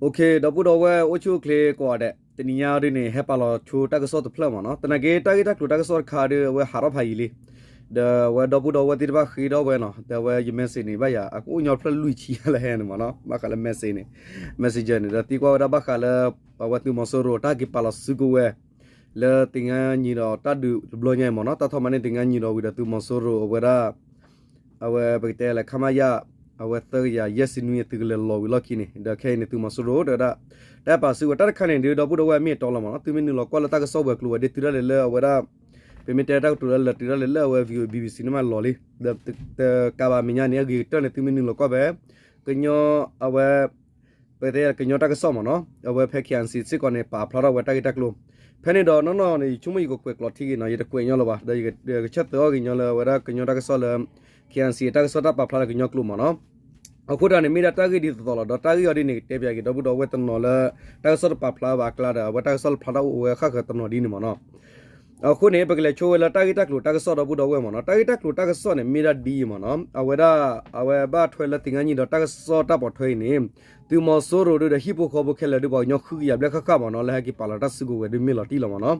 ဒီပုၢ်ဒီဝဲၢ်အိၣ်ဆူၣ်အိၣ်ချ့ကိးဂၤဒဲး, တနံၤညါဒ်န့ၣ် ဟဲပာ်လီၤဆိတၢ်ကစီၣ်တဖျၢၣ်မ့ၢ်နီၤ. သနာ်က့ တၢ်ဂ့ၢ်တၢ်ကျိၤတၢ်ကစီၣ်တခါဒီး အဝဲဟးထီၣ်ဖးယံာ်လံ, ဒီးအဝဲဒီပုၢ်ဒီဝဲၢ်သ့ၣ်တဖၣ်ဃ့ထီၣ်ဝဲနီၤ, ဒီးအဝဲယ message န့ၣ် ဘၣ်ယၤ အကအိၣ်ညီတဖျၢၣ်လွံၢ်ဆံလၢဟဲန့ၣ်မ့ၢ်နီၤ, ဘၣ်ဃးလၢ message န့ၣ် ဒီးသံကွၢ်ဝဲဒၣ်ဘၣ်ဃးလၢ အဝဲသုးမီၤစိရိၤတၢ်က့ၤပာ်လီၤစုကဝဲၤ လၢသ့ၣ်ငါနံၤဒီးတၢ်ဒုးတဘျီညါအံၤမ့ၢ်နီၤ, တၢ်ထီၣ်မၤန့ၢ်သ့ၣ်ငါနံၤဒီးဝံၤဒီးသုးမီၤစိရိၤအဝဲဒၣ် အဝဲပကတဲလၢ ခမရ အဝဲသၢကယၤယဲၢ်ဆံနွံအသုးကလၢၤလီၤဝံၤလီၢ်ခံန့ၣ် ဒီးခဲအံၤန့ၣ် သုးမီၤစိရိၤတဲဝဲဒၣ် တၢ်ပာ်စုကဝဲၤတၢ်တခါန့ၣ် ဒ်ဒီပုၢ်ဒီဝဲၢ်အမ့ၢ်အတီလီၤမ့ၢ်နီၤ, သုမ့ၢ်နုာ်လီၤကွၢ်လၢတၢ်ကစီၣ်ဝဲၤကျိၤဝဲၤဒ့တုၤဒၣ်လဲာ်လၢအဝဲဒၣ် ပမ့ၢ်တဲတၢ်ကတိၤလၢလၢတုၤဒၣ်လဲာ်လၢအဝဲ VOA BBC န့ၣ်မးလီၤလံ, ဒီးတကးဘၣ်မဲာ်ညါန့ၣ် အဂ့ၤကတၢၢ်န့ၣ် သုမ့ၢ်နုာ်လီၤကွၢ်ဖဲ ကညီ အဝဲ ပကတဲကညီတၢ်ကစီၣ်မ့ၢ်နီၤ, အဝဲဖဲ KNC စ့ၢ်ကီးန့ၣ် ပာ်ဖျါထီၣ်ဝဲတၢ်ဂ့ၢ်တၢ်ကျိၤ, ဖဲန့ၣ်ဒီးနီၢ်နီၢ်န့ၣ် ယဆိကမိၣ်ယကကွဲးကျိးထံက့ၤနီၤ, ယတကွဲးညီလၢၤဘၣ်, ဒီးယကဆၢသၢအီၤက့ၤညီလၢအဝဲဒၣ်ကညီတၢ်ကစီၣ်လၢ KNC တၢ်ကစီၣ်တၢ်ပာ်ဖျါလၢကညီကျိာ်မ့ၢ်နီၤ. အဃိသတးန့ၣ် မ့ၢ်ဒၣ်တၢ်ဂ့ၢ်ဒ်သိးသိးလီၤ, ဒီးတၢ်ဂ့ၢ်အီၤဒ်န့ၣ် ကတဲပၠးက့ၤဒီပုၢ်ဒီဝဲၢ်တနီၤလၢ တၢ်ကစီၣ်တပာ်ဖျါဘၣ်အကျါဒီး အဝဲတၢ်ကစီၣ်လၢဖျါထီၣ်အိၣ်ဝဲဃၣ်ဃၢၤတနီၤဒ်န့ၣ်မ့ၢ်နီၤ. အဃိန့ၣ် ပကလဲၤဆိဝဲလၢတၢ်ဂ့ၢ်တၢ်ကျိၤတၢ်ကစီၣ်ဒီပုၢ်ဒီဝဲၢ်မ့ၢ်နီၤ, တၢ်ဂ့ၢ်တၢ်ကျိၤတၢ်ကစီၣ်န့ၣ်မ့ၢ်ဒၣ်ဒ်အံၤမ့ၢ်နီၤ, အဝဲဒၣ် အဝဲဘၣ်ထွဲလၢသ့ၣ်ငါနံၤဒီးတၢ်ကစီၣ်တၢ်ပိာ်ထွဲအံၤန့ၣ် သုးမီၤစိရိၤဒီးဟံၣ်ဖိဃီဖိခဲလၢာ်ဒီးပှၤကညီဃုကယၤဘျဲၣ်ဃၣ်ဃၣ်မ့ၢ်နီၤ, လၢဟဲက့ၤပာ်လီၤတၢ်စုကဝဲၤဒီးမ့ၢ်လီၤတံၢ်လီၤမ့ၢ်နီၤ.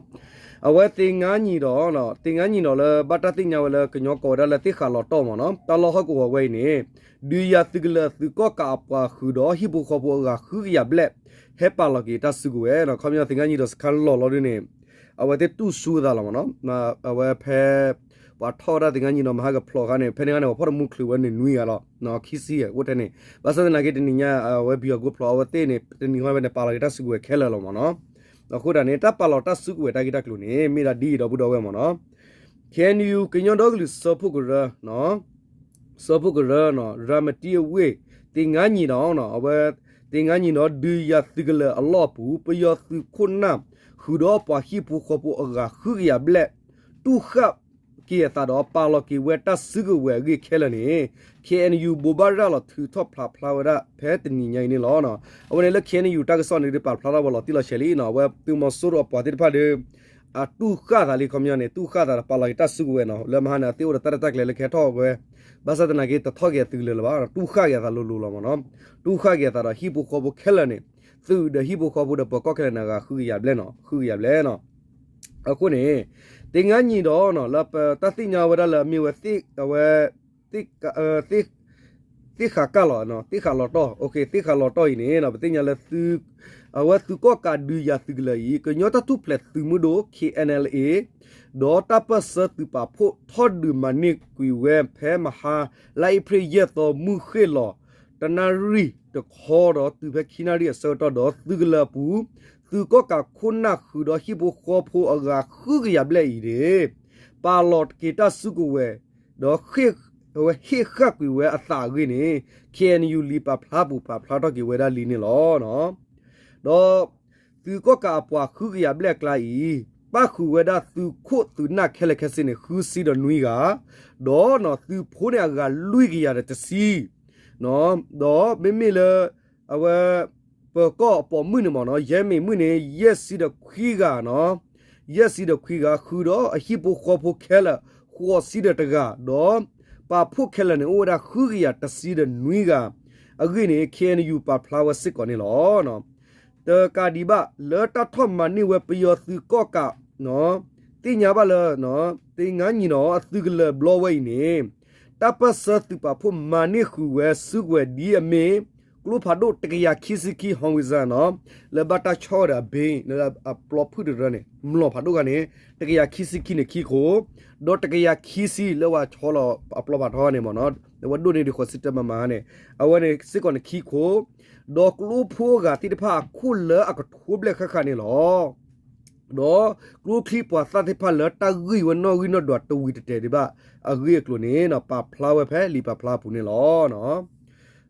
အဝဲသ့ၣ်ငါနံၤဒီး သ့ၣ်ငါနံၤဒီးလၢဘၣ်တၢ်သ့ၣ်ညါဝဲလၢကညီကိးဝဲဒၣ်လၢသ့ၣ်ဃးလီၤတီၢ်မ့ၢ်နီၤ, တၢ်လီၢ်ဟီၣ်ကဝီၤဝဲအံၤန့ၣ် ဒုးယၤသုးကလၢၤသုးကီၣ်ကးအပှၤဃုာ်ဒီးဟံၣ်ဖိဃီဖိအဂၤဃုကယၤဘျဲၣ် ဟဲပာ်လီၤက့ၤတၢ်စုကဝဲၤနီၤ, ခီပညီသ့ၣ်ငါနံၤဒီးစခါလီၤလီၤဒ်န့ၣ် အဝဲသ့ၣ်တူၢ်ဆူအသးလီၤမ့ၢ်နီၤ, အဝဲဖဲ ပှၤထီၣ်ဝဲဒၣ်သ့ၣ်ငါနံၤဒီးမဟါကဖျိးအခါန့ၣ် ဖဲန့ၣ်အခါန့ၣ် ပှၤဖီၣ်တမူချုးဝဲန့ၣ်နွံဂၤလီၤ, ခံဆံအိၣ်ထဲန့ၣ်, ဘၣ်ဆၣ်သနာ်က့တနံၤညါ အဝဲဘံၣ်အီၤကိးဖျိးအဝဲသ့ၣ်န့ၣ် တနံၤဟီဝဲန့ၣ် ပာ်လီၤက့ၤတၢ်စုကဝဲၤခဲလၢာ်လီၤမ့ၢ်နီၤ. အဃိသတးန့ၣ် တၢ်ပာ်လီၤတၢ်စုကဝဲၤတၢ်ဂ့ၢ်တၢ်ကျိၤန့ၣ် မ့ၢ်ဒၣ်ဒ်အံၤဒီပုၢ်ဒီဝဲၢ်မ့ၢ်နီၤ. ခ့ၣ်အဲၣ်ယူၣ် ကညီဒီကလုာ်စၢဖှိၣ်ကရၢ စၢဖှိၣ်ကရၢ ရၤမတံအဝ့ၢ် သ့ၣ်ငါနံၤဒီး အဝဲ သ့ၣ်ငါနံၤဒီး ဒုးယၤသုးကလၢၤအလီၢ်အပူၤ ပယီၤသုးခိၣ်နၢ် ဃုာ်ဒီးပှၤဟံၣ်ဖိဃီဖိအဂၤဃုကယၤဘျဲၣ် တူၢ်ဃၣ်က့ၤအသးဒီးပာ်လီၤက့ၤဝဲတၢ်စုကဝဲၤအဂ့ၢ်ခဲလၢာ်န့ၣ် ခ့ၣ်အဲၣ်ယူၣ် ဘိးဘၣ်ရၤလီၤထုးထီၣ်ဖျါဖျါဝဲဒၣ်ဖဲတနံၤညါအံၤန့ၣ်လီၤ. အဝဲန့ၣ်လၢ ခ့ၣ်အဲၣ်ယူၣ် တၢ်ကစီၣ်န့ၣ် ဒုးပာ်ဖျါထီၣ်ဝဲလီၤတံၢ်လီၤဆဲးလံနီၤ, အဝဲသုးမီၤစိရိၤအပှၤသ့ၣ်တဖၣ်ဒီး အတူၢ်ဃၣ်သးလံ ခီပညီန့ၣ် တူၢ်ဃၣ်သးဒီးပာ်လီၤက့ၤတၢ်စုကဝဲၤနီၤ, လၢမဟါန့ၣ် အသ့ၣ်အိၣ်ဒီးတၢ်ရဲၣ်တၢ်ကျဲၤလၢကဟဲထီၣ်ဝဲ, ဘၣ်ဆၣ်သနာ်က့ တထီၣ်က့ၤအသုးကလၢၤလၢၤဘၣ်, တူၢ်ဃၣ်က့ၤအသးလိၤလိၤလီၤမ့ၢ်နီၤ, တူၢ်ဃၣ်က့ၤအသးဒီးဟံၣ်ဖိဃီဖိခဲလၢာ်န့ၣ်, သုးဒီးဟံၣ်ဖိဃီဖိဒီးပၢၤကီၢ်ခဲလၢာ်န့ၣ် အဂၤဃုကယၤဘျဲၣ်နီၤ, ဃုကယၤဘျဲၣ်နီၤ. အဃိန့ၣ် သ့ၣ်ငါနံၤဒီး လၢပတၢ်သ့ၣ်ညါဝဲဒၣ်လၢအမ့ၢ်ဝဲ အဝဲ သ့ၣ်ဃးကၢ်လီၤ, သ့ၣ်ဃးလီၤတီၢ်, သ့ၣ်ဃးလီၤတီၢ်အံၤန့ၣ် ပသ့ၣ်ညါလၢ အဝဲသုးကီၣ်ကးဒုးယၤသုးကလၢၤအံၤ ကညီတၢ်ထူၣ်ဖျဲးသုးမုၢ်ဒိၣ် ခ့ၣ်အဲၣ်အလ်အေ ဒီးတၢ်ပၢၢ်ဆၢသုးပာ်ဖှိၣ်ထီၣ်ဒုးမၤန့ၢ်ကွံာ်ဝဲဖဲမဟါ လါအ့ဖြ့ၣ်ယဲၢ်သီ မုၢ်ဃ့ၢ်လီၤ တနၣ်ရံၣ်တခီဒီး တုၤဖဲခံနၣ်ရံၣ်အဆၢကတီၢ်ဒီး သုးကလၢၤအပူၤ သုးကီၣ်ကးခိၣ်နၢ်ဃုာ်ဒီးဟံၣ်ဖိဃီဖိအဂၤဃုကယၤဘျဲၣ်အံၤန့ၣ် ပာ်လီၤတက့ၤတၢ်စုကဝဲၤ ဒီး အဝဲဟ့ၣ်ဃၣ်ကွံာ်ဝဲအသးအဂ့ၢ်န့ၣ် ခ့ၣ်အဲၣ်ယူၣ် လံာ်ပာ်ဖျါပူၤပာ်ဖျါထီၣ်က့ၤဝဲဒၣ်လံန့ၣ်လီၤ. ဒီးသုးကီၣ်ကးအပှၤဃုကယၤဘျဲၣ်အကျါအံၤ ပၣ်ဃုာ်ဝဲဒၣ်သုးခိၣ်သုးနၢ်ခဲလၢာ်ခဲဆ့န့ၣ် ဃုဆံဒီးနွံဂၤ, ဒီးသုးဖိန့ၣ်အဂၤလွံၢ်ကယၤဒီးတဆံ ဒီးမ့မ့ၢ်လၢ အဝဲ ပၢၤကီၢ်အပိာ်မုၣ်န့ၣ်မ့ၢ်နီၤ ယဲၢ်မံၤမုၣ်န့ၣ် ယဲၢ်ဆံဒီးခွံဂၤနီၤ, ယဲၢ်ဆံဒီးခွံဂၤ ဃုာ်ဒီးအဟံၣ်ဖိဃီဖိခဲလၢာ် ဃိးဆံဒီးတဂၤ, ဒီးပာ်ဖှိၣ်ခဲလၢာ်န့ၣ် အိၣ်ဝဲဒၣ်ဃုကယၤတဆံဒီးနွံဂၤ အဂ့ၢ်န့ၣ် ခ့ၣ်အဲၣ်ယူၣ် ပာ်ဖျါဝဲစ့ၢ်ကီးန့ၣ်လီၤ. တကးဒံးဘၣ် လၢတၢ်ထီၣ်မၤန့ၢ်ဝဲပယီၤသုးကီၣ်ကး သ့ၣ်ညါဘၣ်လၢ သ့ၣ်ငါနံၤနီၤ အသုးကလၢၤဘျီဝဲအံၤန့ၣ် တၢ်ပၢၢ်ဆၢသုးပာ်ဖှိၣ်မၤန့ၢ်ဃုာ်ဝဲစုကဝဲၤဒ်အမ့ၢ် ကျိဖးဒိၣ်တကယၤခံဆံခံ ဟီဝံစၢ်နီၤ လၢဘၣ်တၢ်ဆီၣ်ဒီးအဘ့ လၢအပျီဖုၣ်တရၢန့ၣ် မျိာ်ဖးဒိၣ်ဂၤန့ၣ် တကယၤခံဆံခံန့ၣ်ခံခိၣ် ဒီးတကယၤခံဆံလၢဝဲဆီလီၤ အပျီဖးထီန့ၣ်မ့ၢ်နီၤ အဝဲဒိၣ်န့ၢ်ဒံးဃိးဆံတၢမမါန့ၣ် အဝဲန့ၣ်စ့ၢ်ကီးန့ၣ်ခံခိၣ် ဒီးကျိဖိအဂၤသ့ၣ်တဖၣ်အခိၣ်လၢအကထိဘျဲၣ်ဃၣ်ဃၣ်န့ၣ်လီၤ. ဒီးကျိချံပှၤသၣ်သ့ၣ်တဖၣ်လၢတၢ်ဂံၢ်ဝဲနီၣ်ဂံၢ်နီၣ်ဒွးတဝံၤတတဲာ်ဒံးဘၣ် အဂ့ၢ်အကျိၤန့ၣ် ပာ်ဖျါဝဲဖဲလံာ်ပာ်ဖျါအပူၤန့ၣ်လီၤ.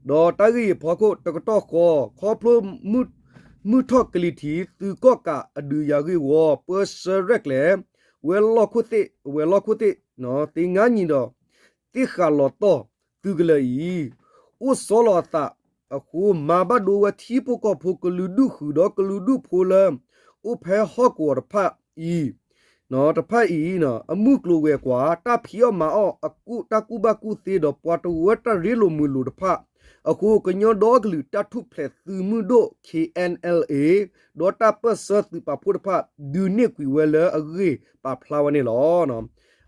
ဒီးတၢ်ဂ့ၢ်အဖီခိၣ်တကတီၢ်ဃီ ခီဖျိမုၢ်ထီၣ်ကလံၤထံး သုးကီၣ်ကးအဒုးယၤဂ့ၢ်ဝီ ပၢဆှၢရဲၣ်ကျဲၤ ဝဲၤလီၢ်ခိၣ်သ့ၣ် ဝဲၤလီၢ်ခိၣ်သ့ၣ် သ့ၣ်ငါနံၤဒီး သ့ၣ်ဃးလီၤတီၢ်သုးကလၢၤအံၤ အိၣ်ဆီလီၤအသးအဃိ မၤဘၣ်ဒိဝဲထံဖိကီၢ်ဖိကလုာ်ဒူၣ်ဃုာ်ဒီးကလုာ်ဒူၣ်ဖိလၢ အိၣ်ဖဲဟီၣ်ကဝီၤတဖၣ်အံၤ တဖၣ်အံၤ အမုၢ်ကျိၤဝဲၤကွာ် တၢ်ဖံးအီၣ်မၤအီၣ် အကူၣ်တၢ်ကူၣ်ဘၣ်ကူၣ်သ့ဒီးပှၤတဝၢတၢ်ရ့လိာ်မုာ်လိာ်တဖၣ် အဃိကညီဒီကလုာ်တၢ်ထူၣ်ဖျဲးသုးမုၢ်ဒိၣ် K N L A ဒီးတၢ်ပၢၢ်ဆၢသုးပာ်ဖှိၣ်တဖၣ် ဒုးန့ၢ်ကွံာ်ဝဲလၢအဂ့ၢ်ပာ်ဖျါဝဲန့ၣ်လီၤ.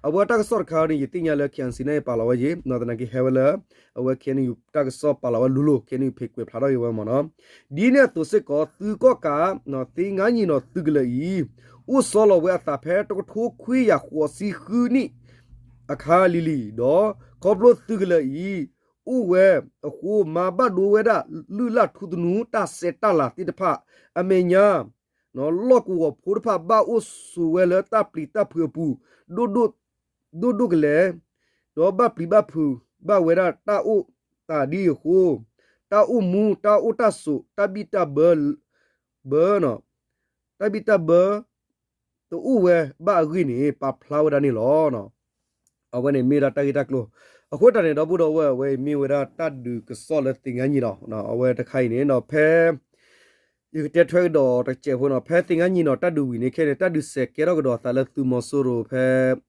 အဝဲတၢ်ကစီၣ်တခါန့ၣ် ယသ့ၣ်ညါလၢ K N C န့ၣ်ပာ်လီၤဝဲယ့ၤ သနာ်က့ဟဲဝဲလၢ အဝဲ K N U တၢ်ကစီၣ်ပာ်လီၤဝဲလိၤလိၤ K N U ဖ့ကွဲးဖျါထီၣ်က့ၤဝဲမ့ၢ်နီၤ. ဒ်န့ၣ်အသိးစ့ၢ်ကီး သုးကီၣ်ကး သ့ၣ်ငါယံၤနီၤသုးကလၢၤအံၤ အိၣ်ဆီလီၤဝဲအသးဖဲတကထိခွံကယၤဃိးဆံဃုနံၣ်အခါလံၤလံၤဒီး ခီဖျိသုးကလၢၤအံၤ အိၣ်ဝဲအဃိ မၤဘၣ်ဒိဝဲဒၣ် လုၢ်လၢ်ထူသနူတၢ်ဆဲးတၢ်လၤသ့ၣ်တဖၣ် အမဲာ်ညါ လီၢ်ကဝီၤဖိတဖၣ်ဘၣ်အိၣ်ဆိးဝဲလၢတၢ်ပျံၤတၢ်ဖုးအပူၤ ဒိၣ်ဒိၣ်ကလဲာ် ဒီးဘၣ်ပျံၤဘၣ်ဖုးဘၣ်ဝဲဒၣ်တၢ်အိၣ်သးဒ်အဃိ တၢ်အိၣ်မူ တၢ်အိၣ်တၢ်ဆိး တၢ်ဘံၣ်တၢ်ဘၢ ဘၢ တၢ်ဘံၣ်တၢ်ဘၢ တအိၣ်ဝဲဘၣ်အဂ့ၢ်န့ၣ် ပာ်ဖျါဝဲဒၣ်န့ၣ်လီၤ. အဝဲန့ၣ်မ့ၢ်ဝဲဒၣ်တၢ်ဂ့ၢ်တၢ်ကျိၤ အဃိတၢ်န့ၣ် ဒီပုၢ်ဒီဝဲၢ် အဝဲအံၤမ့ၢ်ဝဲဒၣ်တၢ်ဒုးကစီၣ်လၢသ့ၣ်ငါယံၤနီၤ အဝဲတခါအံၤန့ၣ်ဒီး ဖဲ ယကတဲထွဲကဒီးတစဲးဖိနီၤ ဖဲသ့ၣ်ငါယံၤနီၤ တၢ်ဒုးဝံၤန့ၣ်ခဲန့ၣ် တၢ်ဒုးစဲးကဲထီၣ်ကဒီးအသးလၢသုးမီၤစိရိၤဖဲ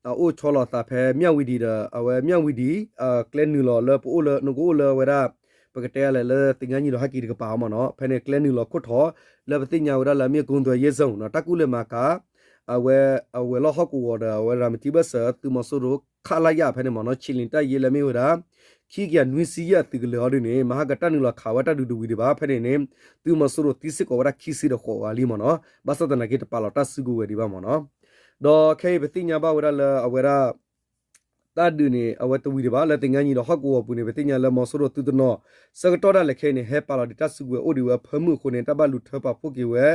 အအိၣ်ဆီလီၤအသးဖဲမၠၣ်ဝံၤဒံးဒီး အဝဲမၠၣ်ဝံၤဒံး ကျဲနုာ်လီၤလၢပအိၣ်လၢ နကအိၣ်လၢဝဲဒၣ် ပကတဲလဲၣ်လၢသ့ၣ်ငါယံၤနီၤဟဲက့ၤတကပၤအီၤမ့ၢ်နီၤ ဖဲန့ၣ်ကျဲနုာ်လီၤခိၣ်ထီၣ် လၢပသ့ၣ်ညါဝဲဒၣ်လၢအမ့ၢ် ကုန်းသွယ်ရေးဇုန် နီၤ တၢ်ကူၣ်လဲၤမၤကၤ အဝဲ အဝဲၤလီၢ်ဟီၣ်ကဝီၤဒီး အဝဲရၤမတံဘၢၣ်စၢၤ သုးမီၤစိရိၤ ခလရ ဖဲန့ၣ်မ့ၢ်နီၤ ခြေလျင်တပ်ရင်း လၢအမ့ၢ်ဝဲဒၣ် ခံကယၤနွံဆံယဲၢ်အသုးကလၢၤအီၤဒ်န့ၣ် မဟါကတၢ်နုာ်လီၤခးဝဲတၢ်ဒုးတဝံၤဒံးဘၣ် ဖဲန့ၣ်န့ၣ် သုးမီၤစိရိၤသံစ့ၢ်ကီးဝဲဒၣ်ခံဆံဒီးဃိးဂၤလံမ့ၢ်နီၤ ဘၣ်ဆၣ်သနာ်က့တပာ်လီၤတၢ်စုကဝဲၤဒံးဘၣ်မ့ၢ်နီၤ ဒီးခဲအံၤပသ့ၣ်ညါဘၣ်ဝဲဒၣ်လၢအဝဲဒၣ် တၢ်ဒုးန့ၣ် အဝဲတဝံၤဒံးဘၣ် လၢသ့ၣ်ငါယံၤဒီးဟီၣ်ကဝီၤပူၤန့ၣ် ပသ့ၣ်ညါလၢမီၤစိရိၤသုးတနီၤ ဆၢကတီၢ်ဒၣ်လဲာ်ခဲအံၤန့ၣ် ဟဲပာ်လီၤဒံးတၢ်စုကဝဲၤအိၣ်ဒံးဝဲအဖၢမုၢ်အဃိန့ၣ် တၢ်ဘၣ်လူၤထၢပာ်ဖှိၣ်က့ၤဝဲ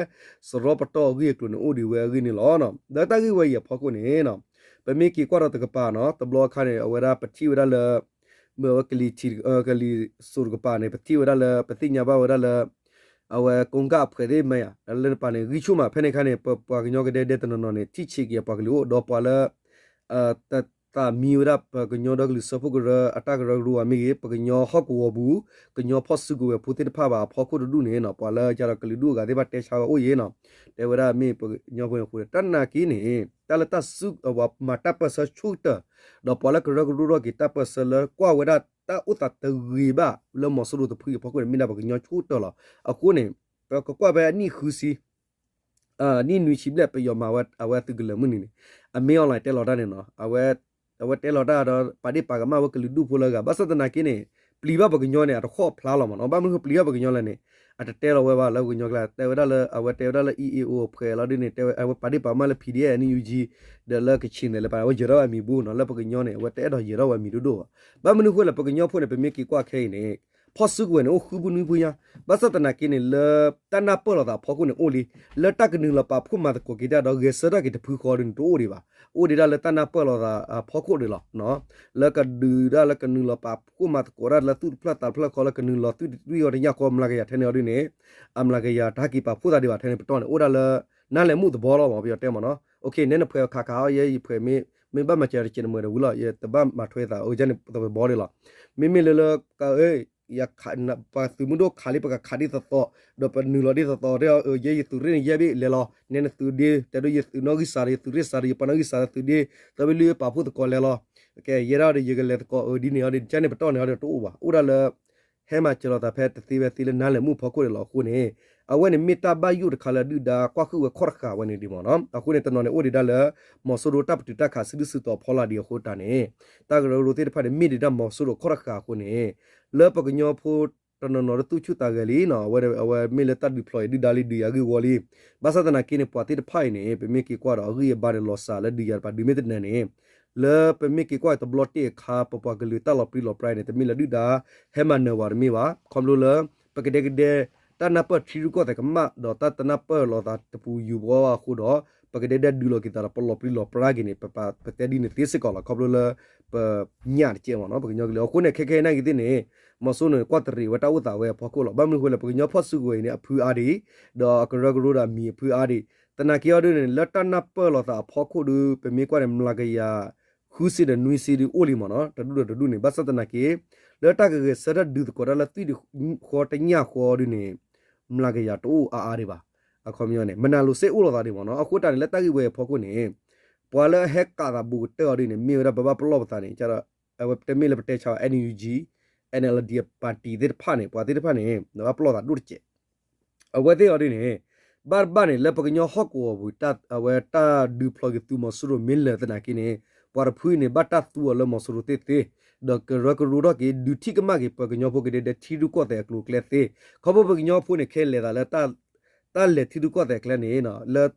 စရီပတီၢ်အဂ့ၢ်အကျိၤန့ၣ် အိၣ်ဒံးဝဲအဂ့ၢ်န့ၣ်လီၤ. လၢတၢ်ဂ့ၢ်ဝဲအံၤအဖီခိၣ်န့ၣ် ပမ့ၢ်က့ၤကွၢ်ဒီးတကပၤနီၤ တဘျီအခါန့ၣ် အဝဲဒၣ်ပထံၣ်ဝဲဒၣ်လၢ မ့ၢ်ဝဲကလံၤထံး ကလံၤစိးတကပၤန့ၣ် ပထံၣ်ဝဲဒၣ်လၢ ပသ့ၣ်ညါဘၣ်ဝဲဒၣ်လၢ အဝဲကိးကၣ်အဖှဲးသ့ၣ်မ့ၢ်ယါ လၢနပၤန့ၣ် ဂံၢ်ဆူၣ်မး ဖဲန့ၣ်အခါန့ၣ် ပပှၤကညီကဒဲဒဲတနီၤနီၤန့ၣ် ထံၣ်ဆံးက့ၤအပှၤကလုာ်အိၣ် ဒီးပှၤလၢ တသးမံဝဲဒၣ်ပကညီဒီကလုာ်စၢဖှိၣ်ကရၢအတၢ်ကရၢကရိဘၣ်မ့ၢ်ဂ့ၤ ပကညီဟီၣ်ကဝီၤပူၤ ကညီဖီၣ်စုကဝဲၤဖိသ့ၣ်တဖၣ်ဘၣ်အဖီခိၣ်တဒူၣ်န့ၣ်နီၤ ပှၤလၢယၤဒီးကလုာ်ဒူၣ်အဂၤသ့ၣ်တဖၣ်တဲဆါဝဲအိၣ်ယံၤနီၤ တဲဝဲဒၣ်မ့ၢ်ပကညီဖိန့ၣ်အဃိ တၢ်နာ်က့န့ၣ် တၢ်လၢတၢ်စုကဝဲၤမၤတၢ်ပၢၢ်ဆၢဆူၣ်ကတၢၢ် ဒီးပှၤလၢကရၢကရိထီၣ်က့ၤတၢ်ပၢၢ်ဆၢလၢကွၢ်ဝဲဒၣ် တၢ်အိၣ်သးတဂ့ၤဘၣ်လၢမီၤစိရိၤတဖုအံၤအဖီခိၣ်န့ၣ် မ့ၢ်ဒၣ်ပကညီဆူၣ်ကတၢၢ်လီၤ. အဃိန့ၣ် ပကကွၢ်ဖဲအနံၣ်ဃုဆံ နံၣ်နွံဆံဘျဲၣ် ပယီၤမၤဝဲအဝဲအသုးကလၢၤမုၢ်နံၤန့ၣ် အမ့ၢ် online တဲလီၤတၢ်န့ၣ်နီၤ အဝဲတဲလီၤတၢ်ဒီး ပာ်ဒ့ၣ်ပာ်ကမၣ်ဝဲကလုာ်ဒူၣ်ဖိလၢအဂၤ ဘၣ်ဆၣ်သနာ်က့န့ၣ် ပျံၤဘၣ်ပကညီန့ၣ် အတဃီၣ်ဖျါလီၤမ့ၢ်နီၤ ဘၣ်မနုၤဃိပျံၤဘၣ်ပကညီလဲၣ်န့ၣ် အတတဲလီၤဝဲဘၣ်လၢပကညီကျါ တဲဝဲဒၣ်လၢ အဝဲတဲဝဲဒၣ်လၢ E A O အဖှဲးလီၤဒ်န့ၣ် တဲဝဲ အဝဲပာ်ဒ့ၣ်ပာ်ကမၣ်လၢ P D F N U G ဒီးလၢကချ့ၣ်န့ၣ်လၢပာ် အဝဲယၢၤထီၣ်ဝဲအမံၤဘူးနီၤ လၢပကညီန့ၣ် အဝဲတအဲၣ်ဒိးယၢၤထီၣ်ဝဲအမံၤဒိၣ်ဒိၣ်ဘၣ်. ဘၣ်မနုၤဃိလဲၣ် ပကညီဖိန့ၣ် ပမ့ၢ်က့ၤကွၢ်ခဲအံၤန့ၣ် ဖီၣ်စုကဝဲၤန့ၣ် အိၣ်ဃုဖုနွံဖုညါ ဘၣ်ဆၣ်သနာ်က့န့ၣ် လၢတၢ်နၢ်ပၢၢ်လိာ်သးအဖီခိၣ်န့ၣ်အိၣ်လံ လၢတၢ်ကနုာ်လီၤပာ်ဖှိၣ်မၤသကိးက့ၤတၢ်ဒီး ဂဲၤဆၢထၢၣ်က့ၤတဖုဃီဒ်န့ၣ် တအိၣ်ဒံးဘၣ်. အိၣ်ဒံးဒၣ်လၢတၢ်နၢ်ပၢၢ်လိာ်သးအဖီခိၣ်ဒံးလီၤ. လၢကဒုးဒၣ်လၢကနုာ်လီၤပာ်ဖှိၣ်မၤသကိးတၢ်လၢသူၣ်တဖျၢၣ်သးတဖျၢၣ်ဃီလၢကနုာ်လီၤသွံၣ်တသွံၣ်ဃီတညၣ်ဃီ မျးကယၤထဲန့ၣ်အီၤဒ်န့ၣ် အမျးကယၤတဟဲက့ၤပာ်ဖှိၣ်သးဒံးဘၣ်ထဲန့ၣ် ပတီၢ်န့ၣ် အိၣ်ဒၣ်လၢ နါလဲၤမူသဘီလီၤမ့ၢ် ပယီၤတဲမ့ၢ်နီၤ နဲနဖှဲးခးခးအီၤ ယဲယဖှဲး မ့ၢ်ဘၣ်မၤစၢၤတကဲးန့ၣ်မ့ၢ်ဒီးဝံၤလီၤ ယတဘၣ်မၤထွဲသး အကန့ၣ်သဘီဒံးလီၤ. မ့မ့ၢ်လၢလၢ ပှၤသုးမုၢ်ဒိၣ်ခးလံ ပကခးဒ်သိးသိး ဒီးပနုာ်လီၤဒ်သိးသိး တဲအီၤ ယဲယသုးရ့ၣ်န့ၣ်ယဲဘ့ၣ်လဲၤလီၤ နဲနသုးဒ့ တဲဒိ ယသုးနီၣ်ဂံၢ်စၢ်ဒီး ယသုးရ့ၣ်စၢ်ဒီး ယပှၤနီၣ်ဂံၢ်စၢ်ဒီးသုးဒ့ သၢဘ့ၣ်လွံၢ်ပာ်ဖှိၣ်သကိးလဲၤလီၤ ကဲယဲဒၣ်ဒီး ယကလဲၤသကိးအဒ်န့ၣ်အီၤဒ်န့ၣ် ကန့ၣ်ပတီၢ်န့ၣ်အီၤဒီးတအိၣ်ဘၣ် အိၣ်ဒၣ်လၢ ဟဲမၤစၢၤလိာ်သးဖဲတသ့ဖဲသ့လၢနါလဲၤမူဖီခိၣ်န့ၣ်လီၤ. အဃိန့ၣ် အဝဲန့ၣ်မ့ၢ်တၢ်ဘၣ်ယိၣ်တခါလၢဒုၣ်ဒါကွၢ်ဃုာ်ဝဲခီၣ်တဃာ်ဝဲန့ၣ်ဒံးမ့ၢ်နီၤ အဃိန့ၣ် တနီၤန့ၣ်အိၣ်ဒံးဒၣ်လၢ မီၤစိရိၤတၢ်ပတုာ်တၢ်ခးစုဒုၣ်စုတီၤဖီလာ်ဒံးအဃိတၢ်န့ၣ် တၢ်ကရၢကရိသ့ၣ်တဖၣ်န့ၣ် မ့ၢ်ဒံးဒၣ်မီၤစိရိၤခီၣ်တဃာ်အဃိန့ၣ် လၢပကညီဖိ တနီၤနီၤတသူၣ်ဆူၣ်သးဂဲၤလံနီၤ အဝဲမ့ၢ်လၢတၢ်ဒုးဖျိးအံၤဒုၣ်ဒါလံ ဒုးယၤဂ့ၢ်ဝီလံ ဘၣ်ဆၣ်သနာ်က့န့ၣ် ပှၤသ့ၣ်တဖၣ်အံၤန့ၣ် ပမ့ၢ်က့ၤကွၢ်ဒီးအဂံၢ်အဘါန့ၣ် လီၤစှၤလၢဒုးယၤတပၤဒုးမ့ၢ်တနၢၤန့ၣ် လၢပမ့ၢ်က့ၤကွၢ်တဘျီတ့ၢ်အခါ ပပှၤကလုာ်တၢ်လီၤပြံလီၤပြါအံၤန့ၣ် တမ့ၢ်လၢဒုၣ်ဒါ ဟဲမၤနၢၤဝဲတမ့ၢ်ဘၣ် ခီဖျိလၢ ပကဒဲကဒဲ တၢ်နၢ်ပၢၢ်ထံရူၢ်ကီၢ်သဲးကမၣ် ဒီးတၢ်တနၢ်ပၢၢ်လိာ်သးတပူၤယူၤဘှီဘၣ်အဃိဒီး ပကဒဲကဒဲဒုးလိာ်က့ၤသးဒီးပလီၤပြံလီၤပြါက့ၤန့ၣ် ပပာ်ပတဲဒ်န့ၣ်သ့စ့ၢ်ကီးလီၤ ခီဖျိလၢ ပညၣ်တကဲမ့ၢ်နီၤ ပကညီကလုာ် အဃိန့ၣ် ခဲခဲအံၤနာ်က့ၤသ့ၣ်န့ၣ် မီၤစိရိၤန့ၣ် ကွၢ်တရံးဝဲတၢ်အိၣ်သးဝဲအဖီခိၣ်လီၤ ဘၣ်မနုၤအဃိလဲၣ် ပကညီဖီၣ်စုကဝဲၤအံၤန့ၣ် အဖုအါဒံး ဒီးအကရၢကရိဒီးအမံၤအဖုအါဒံး သနာ်က့အီၤဒ်န့ၣ် လၢတၢ်နၢ်ပၢၢ်လိာ်သးအဖီခိၣ်ဒီး ပမ့ၢ်ကွၢ်န့ၣ် မျးကယၤ ဃုဆံဒီးနွံဆံဒုးအိၣ်လံမ့ၢ်နီၤ တဒူၣ်ဒီးတဒူၣ်န့ၣ် ဘၣ်ဆၣ်သနာ်က့ လၢတၢ်ကဂဲၤဆၢထၢၣ်ဒုးသကိးတၢ်လၢသွံၣ်ဃီတညၣ်ဃီဒုးန့ၣ် မျးကယၤတအိၣ်အါအါဒံးဘၣ်. အခီပညီန့ၣ် မနၤလိၤစ့ၢ်အိၣ်လိာ်သးဒံးမ့ၢ်နီၤ အဃိတၢ်န့ၣ် လၢတၢ်ဂ့ၢ်ဝဲအဖီခိၣ်န့ၣ် ပှၤလၢအဟဲကးသးဘူးကတၢၢ်အီၤဒုးန့ၣ် မ့ၢ်ဝဲဒၣ်ပဘၣ်ပလီၢ်ပသးန့ၣ် တမ့ၢ်လၢပတဲဆါအီၤ N U G NLD party သ့ၣ်တဖၣ်န့ၣ် ပှၤသ့ၣ်တဖၣ်န့ၣ် ဘၣ်ပလီၢ်သးဒိၣ်တစဲး အဝဲသ့ၣ်အီၤဒ်န့ၣ် ဘၣ်တဘၣ်န့ၣ် လၢပကညီဟီၣ်ကဝီၤပူၤ အဝဲတၢ်ဒုးဖျိးက့ၤသုးမီၤစိရိၤမ့ၢ်လၢာ်သနာ်က့န့ၣ် ပှၤတဖုအံၤန့ၣ် ဘၣ်တၢ်သူအီၤလၢမီၤစိရိၤသ့ၣ်သ့, ဒီးကရၢကရိထီၣ်က့ၤ ဒုးထံၣ်ကမၣ်က့ၤ ပှၤကညီဖိကဒဲကဒဲထံရူၢ်ကီၢ်သဲးအကျိၤအကျဲသ့, ခီဖျိပကညီဖိန့ၣ် ခဲအံၤလဲၤသးလၢ တၢ်လဲၤထံရူၢ်ကီၢ်သဲးအကျဲန့ၣ် လၢ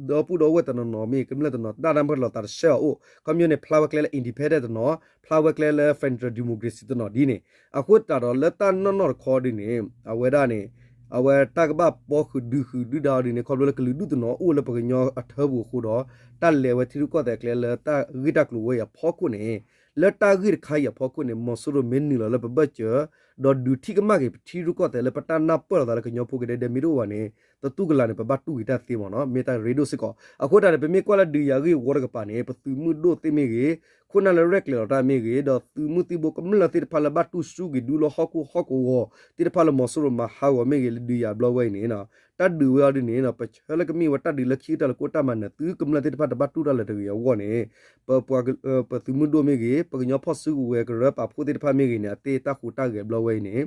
ဒီပုၢ်ဒီဝဲၢ်တနီၤနီၤမ့ၢ် ကမျၢၢ်တနီၤ တၢ်နၢ်ပၢၢ်လိာ်သးတဆှၢအီၤအိၣ် ခီပညီန့ၣ် ဖျါဝဲကျဲလၢ independent တနီၤ, ဖျါဝဲကျဲလၢ federal democracy တနီၤဒ်န့ၣ်, အဃိသတးဒီးလၢတၢ်နီၢ်နီၢ်တခီဒ်န့ၣ် အဝဲဒၣ်န့ၣ် အဝဲတၢ်ကဘၣ်ပီဃုာ်ဒုးဃုာ်ဒုၣ်ဒါအီၤဒ်န့ၣ် ခီဖျိလၢကလုာ်ဒူၣ်တနီၤအိၣ်လၢပကညီအထၢပူၤအဃိဒီး တၢ်လဲၤဝဲထံရူၢ်ကီၢ်သဲးအကျဲလၢတၢ်ဂ့ၢ်တၢ်ကျိၤဝဲအံၤအဖီခိၣ်န့ၣ်, လၢတၢ်ဂ့ၢ်တခါအံၤအဖီခိၣ်န့ၣ် မီၤစိရိၤမ့ၢ်နုာ်လီၤလၢပဘၢၣ်စၢၤ ဒီးဒုးထံၣ်ကမၣ်က့ၤပထံရူၢ်ကီၢ်သဲးလၢပတၢ်နၢ်ပၢၢ်လိာ်သးလၢကညီဖိကဒဲကဒဲမ့ၢ်တအိၣ်ဘၣ်န့ၣ် တတူၢ်ကလာ်န့ၣ် ပဘၣ်တူၢ်က့ၤတၢ်သ့မ့ၢ်နီၤ မ့ၢ်တၢ်ရ့ဒိၣ်စ့ၢ်ကီး. အဃိသတးန့ၣ် ပမ့ၢ်ကွၢ်လၢဒုးယၤဂ့ၢ်ဝီတကပၤန့ၣ် ပသုးမုၢ်ဒိၣ်သ့ၣ်မ့ၢ်ဂ့ၤ, ခိၣ်နၢ်လၢရဲၣ်ကျဲၤလီၤတၢ်မ့ၢ်ဂ့ၤ, ဒီးသုးမုၢ်သံၣ်ဘိကမျၢၢ်သ့ၣ်တဖၣ်လၢဘၣ်တူၢ်ဆူၣ်က့ၤဒူလၢဟီၣ်ခိၣ်ဟီၣ်ကဝီၤသ့ၣ်တဖၣ်လၢမီၤစိရိၤမၤဟးဂီၤမ့ၢ်ဂ့ၤ လၢဒုးယၤဘျီဝဲအံၤန့ၣ် တၢ်ဒုးဝဲအီၤဒ်န့ၣ် ပဆၢလၢကမ့ၢ်ဝဲတၢ်ဒုးလၢခံကတၢၢ်လၢကအိၣ်တၢ်မၤနၢၤ သုကမျၢၢ်သ့ၣ်တဖၣ်တဘၣ်တူၢ်တၢ်လၢၤတဂ့ၤအဂီၢ်န့ၣ် ပ ပှၤ ပသုးမုၢ်ဒိၣ်မ့ၢ်ဂ့ၤ, ပကညီဖီၣ်စုကဝဲၤကရၢပာ်ဖှိၣ်သ့ၣ်တဖၣ်မ့ၢ်ဂ့ၤန့ၣ် အသ့ၣ်တၢ်ဟူးတၢ်ဂဲၤဘျီဝဲအံၤန့ၣ်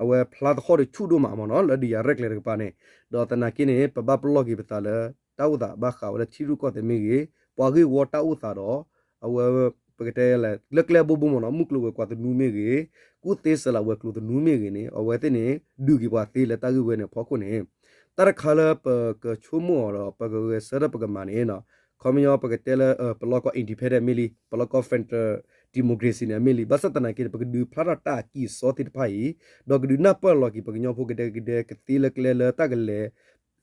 အဝဲဖျါသဟီၣ်ဒီးဆူၣ်ဒိၣ်မးမ့ၢ်နီၤ လၢဒုးယၤရဲၣ်ကျဲၤတကပၤန့ၣ်, ဒီးသနာ်က့န့ၣ် ပဘၣ်ပလီၢ်က့ၤပသးလၢ တၢ်အိၣ်သးဘၣ်ဃးဝဲလၢထံရူၢ်ကီၢ်သဲးမ့ၢ်ဂ့ၤ, ပှၤဂ့ၢ်ဝီတၢ်အိၣ်သးဒီး အဝဲ ပကတဲလဲၣ် လၢကျဲဘိဘိမ့ၢ်နီၤ မုၢ်ကျိၤဝဲၤကွာ်သနူမ့ၢ်ဂ့ၤ, ကူၣ်သ့စဲးလးဝဲၤကျိၤသနူမ့ၢ်ဂ့ၤန့ၣ် အဝဲသ့ၣ်န့ၣ် ဒုးက့ၤပှၤသ့လၢတၢ်ဂ့ၢ်ဝဲန့ၣ်အဖီခိၣ်န့ၣ် တၢ်တခါလၢပကဆိကမိၣ်အီၤဒီး ပကဂဲၤဆၢထၢၣ်ပကမၤန့ၣ် ခီပညီပကတဲလၢ ပလီၢ်ကီၢ် independent မ့ၢ်လံ, ပလီၢ်ကီၢ် federal democracy န့ၣ် အမ့ၢ်လံ, ဘၣ်ဆၣ်သနာ်က့ ပကဒုးဖျါထီၣ်တၢ်အကံၢ်အစီသ့ၣ်တဖၣ်အံၤ, ဒီးကဒုးနၢ်ပၢၢ်လီၤက့ၤ ပကညီဖိကဒဲကဒဲကသ့လၢကျဲလၢတၢ်ကလဲၤ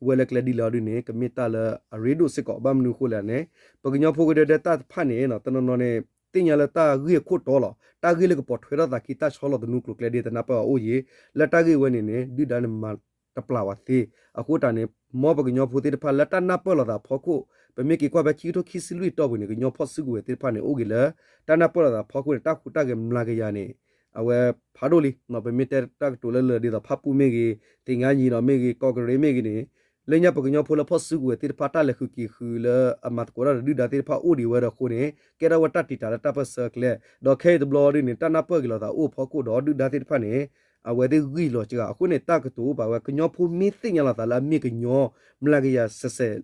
ဝဲလၢကျဲဒ်လဲၣ်အီၤဒ်န့ၣ် ကမ့ၢ်တၢ်လၢအရ့ဒိၣ်စ့ၢ်ကီး ဘၣ်မနုၤအဃိလဲၣ်န့ၣ် ပကညီဖိကဒဲကဒဲတၢ်တဖၣ်န့ၣ် တနီၤနီၤန့ၣ် သ့ၣ်ညါလၢတၢ်ဂ့ၢ်အခိၣ်တီလီၤ. တၢ်ဂ့ၢ်လၢကပိာ်ထွဲထီၣ်သးခံတၢ်ဆီလီၤသနူကျိၤကျဲဒ်တနၢ်ပၢၢ်အီၤအိၣ်ယံၤ, လၢတၢ်ဂ့ၢ်ဝဲန့ၣ်န့ၣ် ဒုၣ်ဒါန့ၣ်မၤတပျၢ်ဝဲသ့. အဃိတၢ်န့ၣ် မ်ပကညီဖိသ့ၣ်တဖၣ်လၢတၢ်နၢ်ပၢၢ်လိာ်သးအဖီခိၣ် ပမ့ၢ်က့ၤကွၢ်ဖဲခံကထိခံဆံလွံၢ်အတီၢ်ပူၤန့ၣ် ကညီဖီၣ်စုကဝဲၤသ့ၣ်တဖၣ်န့ၣ် အိၣ်က့ၤလၢ တၢ်နၢ်ပၢၢ်လိာ်သးအဖီခိၣ်န့ၣ် တၢ်ဟူးတၢ်ဂဲၤမျးကယၤန့ၣ် အဝဲဖးဒိၣ်လံ. ပမ့ၢ်တဲတၢ်ကတိၤလၢလၢာ်ဒ်သိးဖၣ်ပူၣ်မ့ၢ်ဂ့ၤ, သ့ၣ်ညါယံၤဒီးမ့ၢ်ဂ့ၤ, ကီၢ်ကရ့ၣ်မ့ၢ်ဂ့ၤန့ၣ် လၢညါပကညီဖိလၢဖီၣ်စုကဝဲၤသ့ၣ်တဖၣ် တၢ်လဲၤဃုာ်က့ၤဃုာ်လၢအမၤသကိးတၢ်ဒီးဒုၣ်ဒါသ့ၣ်တဖၣ်အိၣ်ဒံးဝဲဒီးအဃိန့ၣ် ကဲထီၣ်ဝဲတၢ်တံာ်တာ်လၢတၢ်ပၢၢ်ဆၢအကျဲ, ဒီးခဲအံၤတဘျီဒ်န့ၣ် တၢ်နၢ်ပၢၢ်က့ၤလိာ်သးအိၣ်အဖီခိၣ်ဒီးဒုၣ်ဒါသ့ၣ်တဖၣ်န့ၣ် အဝဲသ့ၣ်ဂံၢ်လီၤစှၤ အဃိန့ၣ် တၢ်ကတိၤအိၣ်ပာ်ဝဲ ကညီဖိမ့ၢ်သ့ၣ်ညါလိာ်သးလၢအမ့ၢ်ကညီ မျးကယၤစဲးစဲး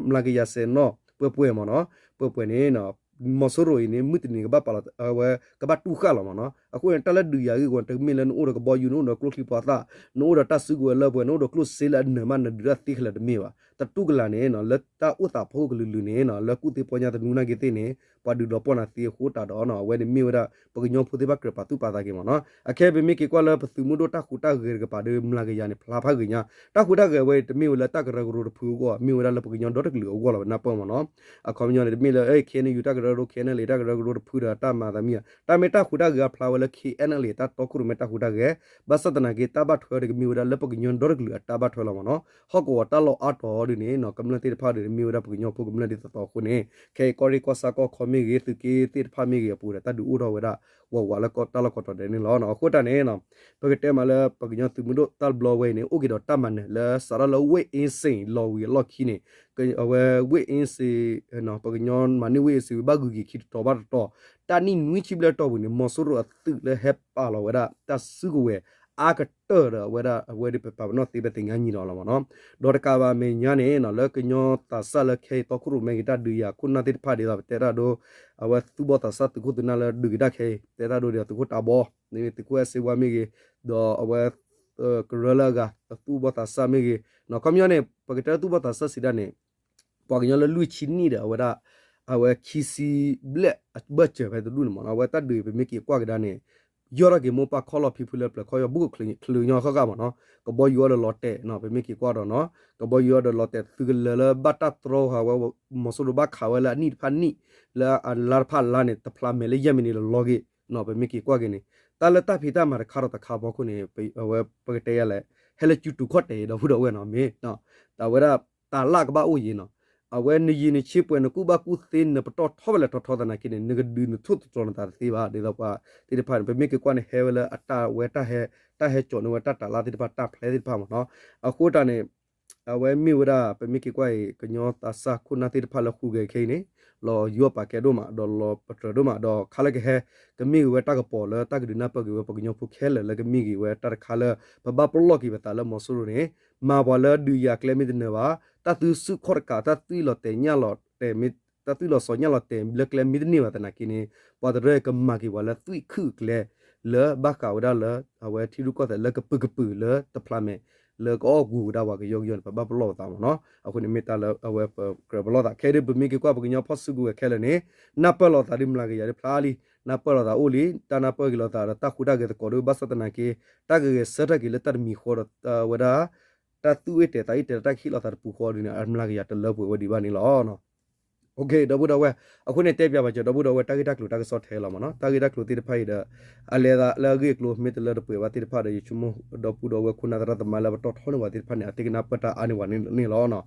မျးကယၤစဲးနီၣ် ပှဲၤပှဲၤမ့ၢ်နီၤ ပှဲၤပှဲၤန့ၣ် မီၤစိရိၤအံၤန့ၣ် မုၢ်တနံၤကဘၣ်ပာ်လီၤ အဝဲကဘၣ်တူၢ်ဃာ်လီၤမ့ၢ်နီၤ. အဃိန့ၣ် တၢ်လၢဒုးယၤဂ့ၢ်ဝီန့ၣ် တမ့ၢ်လၢနအိၣ်ဒီးကဘီယူၤ နအိၣ်ဒီးကျိချံမျိာ်သၣ် နအိၣ်ဒီးတၢ်စုကဝဲၤလၢပှဲၤ နအိၣ်ဒီးကျိစ့လၢအနၢၤမးနဒုးတၢ်သ့ခဲလၢာ်တမ့ၢ်ဘၣ်. တတူၢ်ကလာ်န့ၣ် လၢတၢ်အိၣ်သးဖီခိၣ်ကလုာ်လုာ်န့ၣ် လၢကူၣ်သ့ပီညါသနူနာ်က့ၤသ့ၣ်န့ၣ် ပှၤဒုးဒီးပီၢ်နၤသ့အဃိတၢ်ဒီး အဝဲန့ၣ်မ့ၢ်ဝဲဒၣ် ပကညီဖိသ့ၣ်တဖၣ်ကြၢးပာ်သူၣ်ပာ်သးက့ၤမ့ၢ်နီၤ. အခဲပမ့ၢ်က့ၤကွၢ်လၢပသုးမုၢ်ဒိၣ်တၢ်ဟူးတၢ်ဂဲၤတကပၤဒီး မျးကယၤန့ၣ် ဖျါဖးဂ့ၤညါ တၢ်ဟူးတၢ်ဂဲၤဝဲတမ့ၢ်ဝဲလၢတၢ်ကရၢကရိတဖုအဂီၢ် မ့ၢ်ဝဲဒၣ်လၢပကညီဒီတကလုာ်အဂီၢ်လီၤ ပနၢ်ပၢၢ်မ့ၢ်နီၤ. အခီပညီန့ၣ် တမ့ၢ်လၢ KNU တၢ်ကရၢကရိ KNLA တၢ်ကရၢကရိတဖုဒီးတၢ်မၤသးမံၤဧါ, တၢ်မ့ၢ်တၢ်ဟူးတၢ်ဂဲၤအဖျါဝဲလၢ KNLA တၢ်တီခိၣ်ရိၣ်မဲတၢ်ဟူးတၢ်ဂဲၤ, ဘၣ်ဆၣ်သနာ်က့ တၢ်ဘၣ်ထွဲဒီးကမ့ၢ်ဝဲဒၣ်လၢပကညီဒီတကလုာ်အတၢ်ဘၣ်ထွဲလီၤမ့ၢ်နီၤ. ဟီၣ်ကဝီၤတၢ်လီၢ်အါတီၤဒ်န့ၣ် ကမျၢၢ်သ့ၣ်တဖၣ်ဒီး မ့ၢ်ဝဲဒၣ်ပကညီဖိကမျၢၢ်ဒ်သိးသိးအဃိန့ၣ် ခဲအံၤကီၢ်ရ့ၣ်ကီၢ်ဆၣ်ကီၢ်ခီမ့ၢ်ဂ့ၤ သုးက့သ့ၣ်တဖၣ်မ့ၢ်ဂ့ၤအပူၤဒီး တၢ်ဒုးအိၣ်ထီၣ်ဝဲဒၣ် ဝးဝးလၢတၢ်လီၢ်ကီၢ်တီၤဒဲးန့ၣ်လီၤ. အဃိတၢ်န့ၣ် ပကတဲမးလၢပကညီသုးမုၢ်ဒိၣ်တၢ်တဘျီဝဲအံၤန့ၣ် အိၣ်က့ၤဒီးတၢ်မၤနၢၤလၢစးထီၣ်လၢဝ့ၢ်အ့စ့ၣ်လီၤဝံၤအလီၢ်ခံန့ၣ် အဝဲဝ့ၢ်အ့စ့ၣ် ပကညီမၤန့ၢ်ဝ့ၢ်အ့စ့ၣ်ဝံၤ ဘၣ်ဂုၤက့ၤခံတတီၤဘၣ်တတီၤ တၢ်နံၣ်နွံဆံဘျဲၣ်တီၢ်ပူၤန့ၣ် မီၤစိရိၤအသုးလၢဟဲပာ်လီၤဝဲဒၣ်တၢ်စုကဝဲၤ အါကတၢၢ်ဒီးအဝဲဒၣ် အဝဲဒၣ်ပပာ်ပနီၣ်သ့ဖဲသ့ၣ်ညါနံၤဒီးလီၤမ့ၢ်နီၤ. ဒီးတကးဘၣ်မဲာ်ညါန့ၣ် လၢကညီသးစၢ်လၢခဲအံၤတီခိၣ်ရိၣ်မဲက့ၤတၢ်ဒုးယၤခိၣ်နၢ်သ့ၣ်တဖၣ်ဒ်သိးပတဲတၢ်ဒိ အဝဲသူၣ်ဘီၣ်သးစၢ်သုးခိၣ်သုးနၢ်လၢဒုးက့ၤတၢ်ခဲအံၤ တဲတၢ်ဒိဒီးသုးခိၣ်တၢ်ဘီ သုးခိၣ်အဲၣ်စ့ဝါမ့ၢ်ဂ့ၤ ဒီးအဝဲ ကရၢလၢအဂၤ သူၣ်ဘီၣ်သးစၢ်မ့ၢ်ဂ့ၤ ခီပညီန့ၣ် ပကတဲလၢသူၣ်ဘီၣ်သးစၢ်စံးဒၣ်န့ၣ် ပှၤကညီလၢလွံၢ်ဆံနံၣ်ဒီးအဝဲဒၣ် အဝဲခံဆံဘျဲၣ်အဘၢၣ်စၢၤဖဲတဒူၣ်န့ၣ်မ့ၢ်နီၤ အဝဲတၢ်ဒုးပမ့ၢ်က့ၤကွၢ်ကဒါန့ၣ် ယီၢ်ထီၣ်က့ၤမိၢ်ပၢ်ခီၣ်လီၢ်ဖံဖုလၢပျၢၤခီၣ်ယီၢ်ဘူးကချုးညီဃၣ်ဃၣ်မ့ၢ်နီၤ ကဘီယူၤအီၤဒီးလီၤတဲာ်နီၤ ပမ့ၢ်က့ၤကွၢ်ဒီးနီၤ ကဘီယူၤအီၤဒီးလီၤတဲာ်သုးကလၢၤလၢဘၣ်တၢ်တြီဃာ်ဝဲ မီၤစိရိၤဘၣ်ခးဝဲလၢအနံၣ်တဖၣ်နံၣ် လၢအလါတဖၣ်အလါန့ၣ် တဖျါမဲာ်လၢယဲၢ်မံးနံးလီၤလီၤဂ့ၤနီၤ ပမ့ၢ်က့ၤကွၢ်က့ၤန့ၣ် တၢ်လၢတၢ်ဖံးတၢ်မၤတခါဒီးတခါအဖီခိၣ်န့ၣ် အဝဲပကတဲယၤလဲၣ် ဟဲလၢစုတူာ်ခီၣ်တဲာ်ဒီပုၢ်ဒီဝဲၢ်နီၤ မ့ၢ် တၢ်ဝဲဒၣ်တၢ်လၢကဘၣ်အိၣ်ယံၤနီၤ အဝဲနယံာ်နဆ့ပှဲၤနကူၣ်ဘၣ်ကူၣ်သ့ နပတီၢ်ထီၣ်ဝဲလဲၣ်ထီၣ်ထီသနာ်က့န့ၣ် နကဒုးနထိၣ်သတြီၤနသးတသ့ဘၣ် ဒ်သိးပှၤသ့ၣ်တဖၣ်န့ၣ် ပမ့ၢ်က့ၤကွၢ်န့ၣ် ဟဲဝဲလၢအတၢ်ဝဲတၢ်ဟဲ တၢ်ဟဲကၠီၤန့ၢ်ဝဲတၢ်တၢ်လၢသ့ၣ်တဖၣ်တၢ်ဖျဲသ့ၣ်တဖၣ်မ့ၢ်နီၤ အဃိတၢ်န့ၣ် အဝဲမ့ၢ်ဝဲဒၣ် ပမ့ၢ်က့ၤကွၢ်အံၤ ကညီသးစၢ်ခိၣ်နၢ်သ့ၣ်တဖၣ်လၢဟူးဂဲၤခဲအံၤန့ၣ် လီၤယီၢ်ပာ်ကဲဒိၣ်မး ဒီးလီၤပတြၢၤဒိၣ်မး ဒီးခါလၢကဟဲ ကမ့ၢ်က့ၤဝဲတၢ်ကပီၤလၢတၢ်ကဒုးနၢ်ပၢၢ်က့ၤဝဲပကညီဖိခဲလၢာ်လၢကမ့ၢ်က့ၤဝဲတၢ်တခါလၢ ပဘၣ်ပလီၢ်က့ၤပသးလၢမီၤစိရိၤန့ၣ် မၤပှၤလၢဒုးယၤကျဲမ့ၢ်တနၢၤဘၣ် တၢ်သုစုၣ်ခီၣ်တကး တၢ်သုးလီၤတဲာ်ညၣ်လီၤတဲာ် တၢ်သုးလီၤစီၤညၣ်လီၤတဲာ်လၢကျဲမ့ၢ်တန့ၢ်ဘၣ်သနာ်က့န့ၣ် ပှၤတရၢကမၤက့ၤပှၤလၢသွံၣ်ခုၣ်ကျဲ လၢဘၣ်ဃးဝဲဒၣ်လၢ အဝဲထံရူၢ်ကီၢ်သဲးလၢကပုာ်ကပုာ်လၢတဖျါမဲာ် လၢကအိၣ်ကူးဝဲဒၣ်ပှၤကယီကယီန့ၣ် ပဘၣ်ပလီၢ်ပသးမ့ၢ်နီၤ. အဃိန့ၣ်မ့ၢ်တၢ်လၢအဝဲပကြၢးပလီၢ်သး ခဲဒုးပမ့ၢ်က့ၤကွၢ်ပကညီဖီၣ်စုကဝဲၤခဲလၢာ်န့ၣ် နၢ်ပၢၢ်လိာ်သးဒုးမျးကယၤဒုးဖျါလံ နၢ်ပၢၢ်လိာ်သးအိၣ်လံ တၢ်နၢ်ပၢၢ်က့ၤလိာ်သးဒီးတၢ်ဃူတၢ်ဂဲၤသကိးဒုး ဘၣ်ဆၣ်သနာ်က့ တၢ်ကဂဲၤဆၢထၢၣ်က့ၤလၢတၢ်တမံၤဃီဒီး ဝဲဒၣ် တၢ်သူၣ်အ့ၣ်တဲာ်သးအ့ၣ်တဲာ်ဒီးတၢ်ကဟ့ၣ်လီၤသးတပူၤဃီဒုးန့ၣ် အမျးကယၤတလၢပှဲၤဝဲဒံးဘၣ်န့ၣ်လီၤ. ဒီပုၢ်ဒီဝဲၢ် အဃိန့ၣ်တဲပၠးဘၣ်စၢၤ ဒီပုၢ်ဒီဝဲၢ် တၢ်ဂ့ၢ်တၢ်ကျိၤတၢ်ကစီၣ်ထဲလီၤမ့ၢ်နီၤ. တၢ်ဂ့ၢ်တၢ်ကျိၤသ့ၣ်တဖၣ်အံၤဒီး အလဲၤသးလၢအဂ့ၢ်အကျိၤမ့ၢ်တလၢတပှဲၤဘၣ်သ့ၣ်တဖၣ်ဒီး ယဆိကမိၣ် ဒီပုၢ်ဒီဝဲၢ်ခိၣ်နၢ်သရၣ်သမါလၢပတီၢ်ထီန့ၢ်ပှၤသ့ၣ်တဖၣ်န့ၣ် အသ့ၣ်ကနၢ်ပၢၢ်တၢ်အါန့ၢ်ပှၤန့ၣ်လီၤ.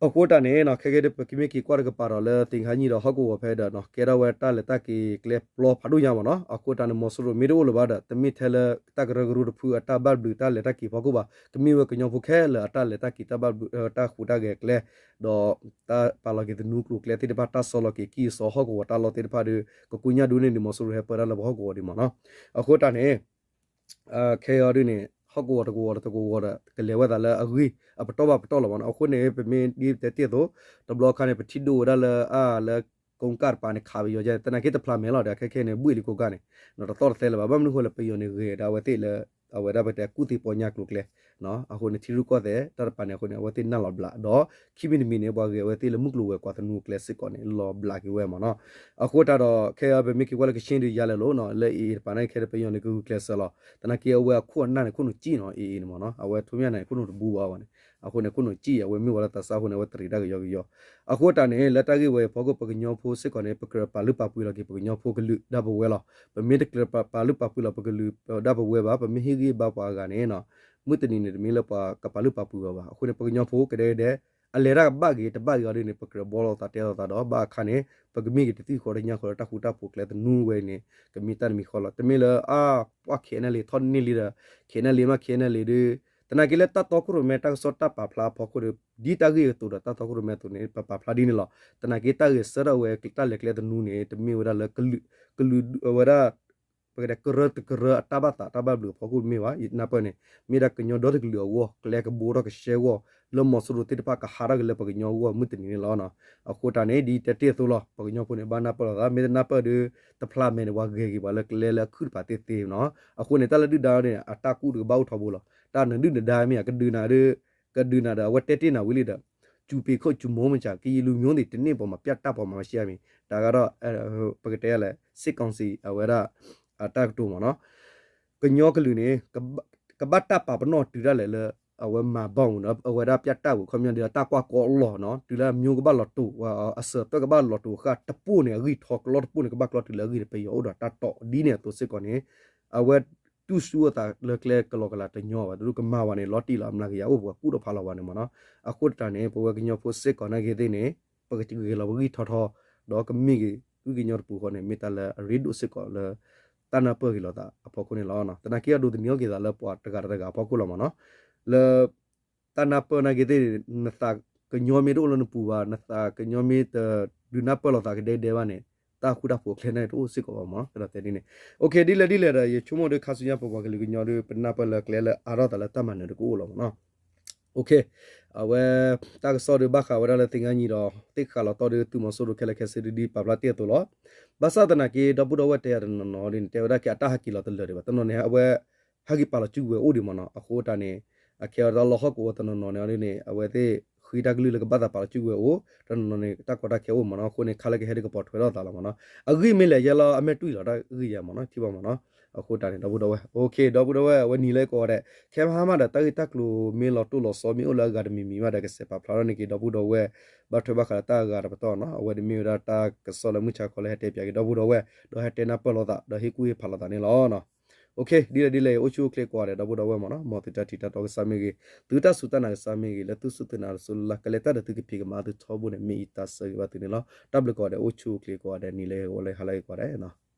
အဃိတၢ်န့ၣ် ခဲကဲဒ်ပကမ့ၢ်က့ၤကွၢ်တကပၤဒီးလၢသ့ၣ်ခါညံဒီးဟီၣ်ကဝီၤဖဲဒီး ကဲထီၣ်ဝဲတၢ်လဲၤတၢ်က့ၤကျဲပျီဖးဒိၣ်ညါမ့ၢ်နီၤ. အဃိတၢ်န့ၣ် မီၤစိရိၤမ့ၢ်တအိၣ်လၢၤဘၣ်ဒီး တမ့ၢ်ထဲလၢတၢ်ကရၢကရိတဖုအတၢ်ဘၣ်ဘျုးတၢ်လဲၤတၢ်က့ၤဖီခိၣ်ဘၣ်. ကမ့ၢ်ဝဲကညီဖိခဲလၢာ်အတၢ်လဲၤတၢ်က့ၤတၢ်ဘၣ်ဘျုး တၢ်ဃူတၢ်ဂဲၤကျဲ ဒီးတၢ်ပာ်လီၤက့ၤသနူကျိၤကျဲသ့ၣ်တဖၣ် တၢ်ဆီလီၤက့ၤကံၢ်အစီဟီၣ်ကဝီၤတၢ်လီၢ်သ့ၣ်တဖၣ်ဒီး ကကိညၢ်ဒုးန့ၢ်ဒံး မီၤစိရိၤဟဲပၢတၢ်လၢပဟီၣ်ကဝီၤဒံးမ့ၢ်နီၤ. အဃိတၢ်န့ၣ် ခဲအံၤဒ်န့ၣ် ဟီၣ်ကဝီၤတကဝီၤဒီးတကဝီၤဒီး ကလဲၤဝဲသးလၢအဂ့ၢ် အပတီၢ်ဘၣ်ပတီၢ်လီၤမ့ၢ်နီၤ. အဃိန့ၣ် ပမ့ၢ်ဒ်ပတဲတ့ၢ်အသိး တဘျီခါန့ၣ် ပထံၣ်ဒိၣ်ဝဲဒၣ်လၢအါလၢ ကိကၣ်တပၤန့ၣ် ခးပယီၤယဲန့ၣ် သနာ်က့တဖျါမဲာ်လီၤဒီး ခဲခဲန့ၣ် ဘှ့ၣ်လံကိကၣ်န့ၣ် တသီၣ်တသဲလၢၤဘၣ်. ဘၣ်မနုၤအဃိလဲၣ် ပယီၤန့ၣ်ဂဲၤဒၣ်အဝဲသ့ၣ်လၢ အဝဲဒၣ်ပတဲကူၣ်သ့ပီညါကျိၤကျဲ အဃိန့ၣ် ထံရူၢ်ကီၢ်သဲးတၢ်တပၤန့ၣ်အဃိန့ၣ် အဝဲသ့ၣ်နၢ်လီၤဘျးဒီး ခံမံၤတမံၤန့ၣ် ပှၤဂဲၤအဝဲသ့ၣ်လၢမုၢ်ကျိၤဝဲၤကွာ်သနူကျဲစ့ၢ်ကီးန့ၣ် လီၤဘျးက့ၤဝဲမ့ၢ်နီၤ. အဃိတၢ်ဒီး ခဲအံၤပမ့ၢ်က့ၤကွၢ်လၢကဆ့ၣ်ဒုးယါလဲၣ်လိၤနီၤ လၢအံၤအံၤတပၤန့ၣ် ခဲဒုးပယီၤန့ၣ် ကဂုာ်ကျဲးစၢးလီၤ. သနာ်က့အဝဲအခိၣ်အနၢ်န့ၣ် ခိၣ်နူာ်ကံၣ်နီၤ အံၤအံၤန့ၣ်မ့ၢ်နီၤ အဝဲထိၣ်မၠၣ်န့ၣ် ခိၣ်နူာ်တဘူးဘၣ်ဝဲန့ၣ် အဃိန့ၣ် ခိၣ်နူာ်ကံၣ် အဝဲမ့ၢ်ဝဲလၢသးစၢ်အဃိန့ၣ် အဝဲတရံးတၢ်ကယီကယီ အဃိတၢ်န့ၣ် လၢတၢ်ဂ့ၢ်ဝဲအံၤဖီခိၣ် ပကညီဖိစ့ၢ်ကီးန့ၣ် ပကြၢးပာ်လုၢ်ပာ်ပှ့ၤလီၤက့ၤ ပကညီဖိကလုာ်ဒၣ်ပဝဲလီၤ. ပမ့ၢ်တကြၢးပာ်လုၢ်ပာ်ပှ့ၤလီၤပကလုာ်ဒၣ်ပဝဲဘၣ် ပမ့ၢ်ဟ့ၣ်ဂံၢ်ဘါပှၤအဂၤန့ၣ် မုၢ်တနံၤန့ၣ် တမ့ၢ်လၢပှၤကပာ်လုၢ်ပာ်ပှ့ၤအီၤဘၣ်. အဃိန့ၣ် ပကညီဖိကဒဲကဒဲ အလဲၤတၢ်ကဘၣ်ဂ့ၤတဘၣ်ဂ့ၤအီၤဒ်န့ၣ် ပကြၢးဘှီလိာ်သးတဲလိာ်သးဒီး ဘၣ်အခါန့ၣ် ပကမ့ၢ်က့ၤတသံၣ်ဃီတညၣ်ဃီလၢတၢ်ဃူတၢ်ဖိးကျဲသနူဝဲအံၤန့ၣ် ကမ့ၢ်တၢ်တမံၤဃီလီၤ. တမ့ၢ်လၢအါ ပှၢ် ခဲအံၤန့ၣ်လံ ထီၣ်န့ၢ်လံဒီး ခဲအံၤန့ၣ်လံမး ခဲအံၤန့ၣ်လံဒီး သနာ်က့လၢတၢ်တီခိၣ်ရိၣ်မဲတၢ်ကစီၣ်တၢ်ပာ်ဖျါအဖီခိၣ်ဒီး ဒ်တၢ်ဂ့ၢ်အသိးဒီးတၢ်တီခိၣ်ရိၣ်မဲအသိးန့ၣ် ပပာ်ဖျါဒ်န့ၣ်လီၤ. သနာ်က့တၢ်ဂဲၤဆၢထၢၣ်ဝဲတၢ်လဲၤကျဲသနူန့ၣ် တမ့ၢ်ဝဲဒၣ်လၢ ကလုာ်ဝဲဒၣ် ပကတဲကရၢတကရၢအတၢ်ဘၣ်သးတၢ်ဘၣ်ဘျုးအဖီခိၣ်မ့ၢ်ဘၣ် ယနၢ်ပၢၢ်န့ၣ် မ့ၢ်ဒၣ်ကညီဒီတကလုာ်အဂီၢ် ကျဲကဘိထီၣ်ကရှဲအဂီၢ် လၢမီၤစိရိၤသ့ၣ်တဖၣ်ကဟးထီၣ်က့ၤလၢပကညီအဂီၢ်မုၢ်တနံၤန့ၣ်လီၤ. အဃိတၢ်န့ၣ် ဒ်တဲတ့ၢ်အသိးလီၤ ပကညီဖိန့ၣ် ဘၣ်နၢ်ပၢၢ်လိာ်သး မ့ၢ်တနၢ်ပၢၢ်ဒီး တဖျါမဲာ်န့ၣ် ပှၤဂဲၤက့ၤပှၤလၢကျဲလၢအခုၣ်တပၤသ့သ့နီၤ. အဃိန့ၣ် တၢ်လၢဒုၣ်ဒါန့ၣ် အတၢ်ကူၣ်တကဘၣ်အိၣ်ထီဘိလီၤ. တၢ်နဒုၣ်နဒါမ့ၢ်ဧါ ကဒုးနၤဒီး ကဒုးနၤဒီး အဝဲတဲတ့ၢ်နၤဝံၤလံဒီး ကျူပင်ခုတ်ကျူမျိုးမကျန် ကရင်လူမျိုးသည် တနေ့ပေါ်မှာ ပြတတ်သွားမှာ မရှိရမည် တၢ်ကတော့ ပကတဲလဲၣ် စစ်ကောင်စီ အဝဲဒၣ် အတၢ်ကတိၤမ့ၢ်နီၤ ကညီကလုာ်န့ၣ် ကဘၣ်တၢ်ပာ်ပနီၣ်တုၤဒၣ်လဲာ်လၢ အဝဲမၤဘီမ့ၢ်နီၤ အဝဲဒၣ်ပြတတ်ဝံၤ ခီပညီဒ်တၢ်ကွၢ်ကီအလီၢ်နီၤ တုၤလၢမျိုးကဘၣ်လီၤတိာ် အစၢၤသၢကဘၣ်လီၤတိာ်ဃာ်တပိၢ်န့ၣ် အဂံၢ်ထီၣ်ကလီတပိၢ်န့ၣ် ကဘၣ်ကျီတုၤလၢအဂံၢ်န့ၣ် ပယီၤအိၣ်ဒီးတၢ်တီၢ်ဒ်န့ၣ်အသိးစ့ၢ်ကီးန့ၣ် အဝဲတူၢ်ဆူၣ်အသးလၢကျဲကလီကလီတညီဘၣ် တဒူၣ်ကမၤဝဲန့ၣ် လီၤတံၢ်လီၤ အမျးကယၤအိၣ်ပှၤကူၣ်ထီၣ်ဖးလီၤဝဲန့ၣ်မ့ၢ်နီၤ. အဃိတၢ်န့ၣ် ပဝဲကညီဖိစ့ၢ်ကီးနာ်က့သ့ၣ်န့ၣ် ပကဂဲၤလီၤပဂံၢ်ထီၣ်ထီ ဒီးကမ့ၢ်က့ၤ ဝံကညီတပူၤဃီန့ၣ် မ့ၢ်တၢ်လၢအရ့ဒိၣ်စ့ၢ်ကီးလၢ တၢ်နၢ်ပၢၢ်က့ၤလိာ်သးအဖီခိၣ်န့ၣ်လီၤ. သနာ်က့အဒိးသန့ၤထီၣ်က့ၤသးလၢပှၤတဂၤတဂၤအဖီခိၣ်လီၤမ့ၢ်နီၤ. လၢ တၢ်နၢ်ပၢၢ်နာ်က့သ့ၣ်န့ၣ် နသးကညီမ့ၢ်တအိၣ်လၢနပူၤဘၣ် နသးကညီမ့ၢ်တဒုးနၢ်ပၢၢ်လိာ်သးကဒဲကဒဲဘၣ်န့ၣ် တၢ်ဃူတၢ်ဖိးအကျဲန့ၣ်တအိၣ်စ့ၢ်ကီးဘၣ်မ့ၢ်နီၤ ကဒီးတဲဒ်န့ၣ်. ဒ်လဲၣ်ဒ်လဲၣ်ဒီး ယဆိကမိၣ်ဒီးခါဆူညါပပှၤကလုာ်ကညီဒီး ပနၢ်ပၢၢ်လၢကျဲလၢအါထီၣ်သးလၢတၢ်မၤနၢၤတကအိၣ်လီၤမ့ၢ်နီၤ. အဝဲ တၢ်ကစီၣ်ဒီးဘၣ်ဃးဝဲဒၣ်လၢသ့ၣ်ညါနံၤဒီး သ့ၣ်ဃာ်လီၤတီၢ်ဒီးသုးမီၤစိရိၤခဲလၢာ်ခဲဆ့ဒ်ပာ်ဖျါတ့ၢ်အသိးလီၤ. ဘၣ်ဆၣ်သနာ်က့ ဒီပုၢ်ဒီဝဲၢ်တဲယၤတနီၤနီၤဒ်န့ၣ် တဲဝဲဒၣ်က့ၤအတၢ်ဟးက့ၤလီၤတလၢာ်ဒံးဘၣ် တနီၤန့ၣ် အဝဲ ဟဲက့ၤပာ်လီၤစုကဝဲၤအိၣ်ဒံးမ့ၢ်နီၤ. အဃိတၢ်န့ၣ် အခဲအံၤတၢ်လီၢ်ဟီၣ်ကဝီၤတနီၤနီၤန့ၣ်ဒ်န့ၣ် အဝဲသ့ၣ်ဃ့တၢ်ကလုၢ်လၢကဘၣ်သးပာ်လီၤစုကဝဲၤအိၣ် တနီၤနီၤန့ၣ် တၢ်ကီတၢ်ခဲအိၣ်မ့ၢ်နီၤ. အဃိန့ၣ် ခါလၢကဟဲဒ်ကပီၤထွဲထီၣ်သးလီၤမ့ၢ်နီၤ. အဂံၢ်မ့ၢ်လဲၤယဲလီၤ အမဲာ်တွံၢ်လီၤ တၢ်ဂံၢ်ယဲမ့ၢ်နီၤ ထံၣ်ဘၣ်မ့ၢ်နီၤ. အဃိတၢ်န့ၣ် ဒီပုၢ်ဒီဝဲၢ် ဒီပုၢ်ဒီဝဲၢ် အဝဲနံၤလၢကိးဂၤဒဲး ခဲမဟါမးဒီး တၢ်ဂ့ၢ်တၢ်ကျိၤမ့ၢ်လီၤတိၢ်လီၤဆီမ့ၢ်အိၣ်လၢအဂၤတမံၤမံၤဘၣ်ဒီး ကစဲးပာ်ဖျါထီၣ်န့ၢ်က့ၤ ဒီပုၢ်ဒီဝဲၢ် ဘၣ်ထွဲဘၣ်ဃးလၢတၢ်အဂၤတပတီၢ်နီၤ. အဝဲန့ၣ်မ့ၢ်ဝဲဒၣ်တၢ်ကစီၣ်လၢမုၢ်ဆါခီလၢဟဲတဲပၠးက့ၤ ဒီပုၢ်ဒီဝဲၢ် ဒီးဟဲတဲနၢ်ပၢၢ်လိာ်သး ဒီးဟ့ၣ်ကူၣ်ဟ့ၣ်ဖးလိာ်သးန့ၣ်လီၤ. ဒ်လဲၣ်ဒ်လဲၣ် အိၣ်ဆူၣ်အိၣ်ချ့ကိးဂၤဒဲး ဒီပုၢ်ဒီဝဲၢ်မ့ၢ်နီၤ မ်သုတၢ်ထံၣ်တၢ်တီကစၢ်မ့ၢ်ဂ့ၤ သုတၢ်စူၢ်တၢ်နာ်ကစၢ်မ့ၢ်ဂ့ၤ လၢသုစူၢ်သုနာ်တစိၤလၢ်လၢ် ကလဲၤတၢ်ဒီးသုကဖံးကမၤသုထီဘိန့ၣ် မ့ၢ်ယတၢ်ဆၢဂ့ၤဘၣ်သုန့ၣ်လီၤ. တၢ်ဘျုးကိးဂၤဒဲး အိၣ်ဆူၣ်အိၣ်ချ့ကိးဂၤဒဲး နံၤလၢဂ့ၤ ဂီၤလၢဟါလၢဂ့ၤကိးဂၤဒဲး